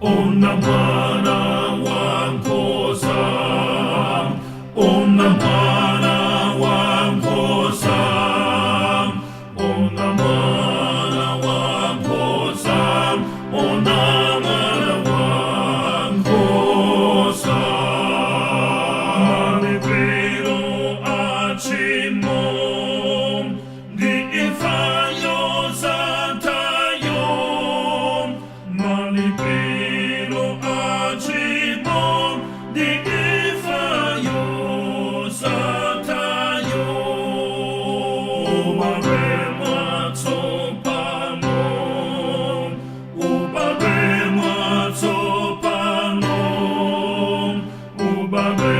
Ona mwana wankhosa, ona mwana wankhosa, ona mwana wankhosa, ona mwana wankhosa. Malipiro a tchimo ndi imfa yosathayo. Malipiro a tchimo ndi imfa yosathayo. Ubadwe mwatsopano, ubadwe mwatsopano, ubadwe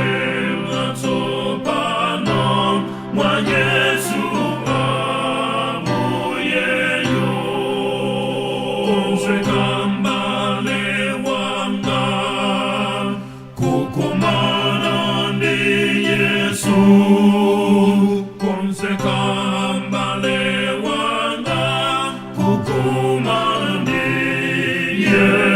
mwatsopano mwa Yesu Ambuyeyo. Konzeka m'bale wanga kukumana ndi Yesu. Konzeka m'bale wanga kukumana ndi Yesu.